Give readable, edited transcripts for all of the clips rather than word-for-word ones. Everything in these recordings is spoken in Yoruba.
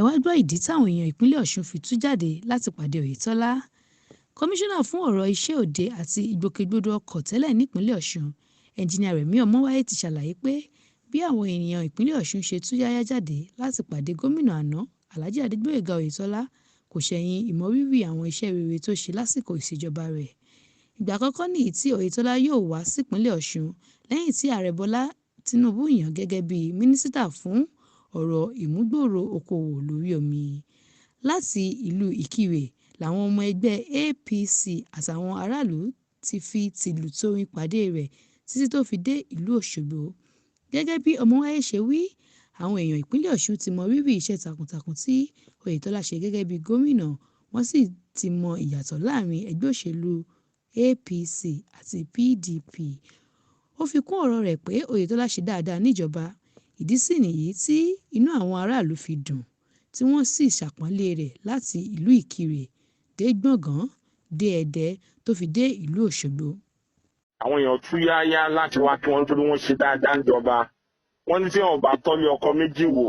Ẹ wá gbọ́ ìdí táwọn èèyàn ìpínlẹ̀ Ọ̀ṣun fi tú jáde láti pàdé Oyetola. Kọmíṣánná fún ọ̀rọ̀ iṣẹ́ òde àti ìgbòkègbodò ọkọ̀ tẹ́lẹ̀ nípìnlẹ̀ Ọ̀ṣun, Ẹnjiníà Rẹ̀mí Ọmọwáyé ti ṣàlàyé pé bí àwọn ènìyàn ìpínlẹ̀ Ọ̀ṣun ṣe túyáyá jáde láti pàdé gómìnà àná Alhaji Adégbóyèga Oyètọ́lá kò ṣẹ̀yìn ìmọrírì àwọn iṣẹ́ rere tó ṣe lásìkò ìṣèjọba rẹ̀. Ìgbà àkọ́kọ́ nìyí tí Oyètọ́lá yóò wá sípínlẹ̀ Ọ̀ṣun lẹ́yìn tí Ààrẹ Bọ́lá Tinubu yàn án gẹ́gẹ́ bí mínísítà fún ọ̀rọ̀ ìmúgbòòrò okòòwò lórí omi. Láti ìlú Ìkirè làwọn ọmọ ẹgbẹ́ APC àtàwọn aráàlú ti fi tìlù torin pàdé rẹ̀ títí tó fi dé ìlú Òṣogbo. Gẹ́gẹ́ bí Ọmọwáyé ṣe wí, àwọn èèyàn ìpínlẹ̀ Ọ̀ṣun ti mọrírì iṣẹ́ takuntakun tí Oyètọ́lá ṣe gẹ́gẹ́ bí gómìnà wọ́n sì ti mọ ìyàtọ̀ láàrin ẹgbẹ́ òṣèlú APC àti PDP. Ó fi kún ọ̀rọ̀ rẹ̀ pé Oyètọ́lá ṣe dáadáa níjọba, ìdí sì nìyí tí inú àwọn aráàlú fi dùn tí wọ́n sì ṣàpọ́nlé rẹ̀ láti ìlú Ìkirè dé Gbọ̀ngán dé Ẹdẹ tó fi dé ìlú Òṣogbo. Àwọn èèyàn tú yáyá láti wá kí wọ́n nítorí wọ́n ṣe dáadáa ń jọba. Wọ́n ní tí wọn bá tọ́lé ọkọ méjì wò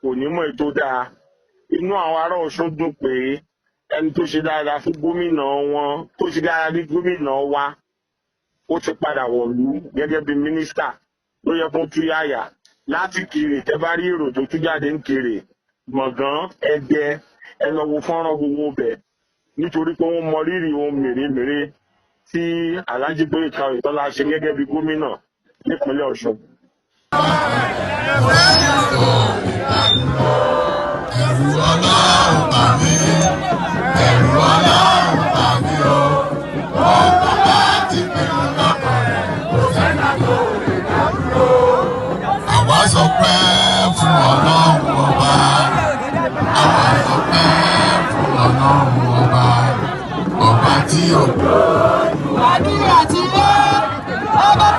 kò ní mọ̀ ètò dáa. Inú àwọn ará Ọ̀ṣun dùn pé ẹni tó ṣe dáadáa fún gómìnà wọn, tó ṣe dáadáa ní gómìnà wa, ó ti padà wọ̀lú gẹ́gẹ́ bí mínísítà ló yẹ kó tú yáyà láti Kiri. Tẹ́ bá rí èrò tó tú jáde ń Kiri, Gbọ̀ngàn, Ẹdẹ, ẹ lọ wo fọ́nrán gbogbo bẹ̀ nítorí pé wọ́n mọ rírì ohun mèremère tí Alhaji Gbóyèga Oyètọ́lá ṣe gẹ́gẹ́ bí gómìnà nípínlẹ̀ Ọ̀ṣun. Ẹ̀rù Ọlọ́run bà mí, ẹ̀rù Ọlọ́run bà mí o. Ohun tó bá ti pinnu lọ́kàn rẹ̀ kò sẹ́ni tó lè dá dúró. Àwa sọ pé fún Ọlọ́run ọba, àwa sọ pé fún Ọlọ́run ọba, ọba tí ò. Àdúrà ti wá ọba.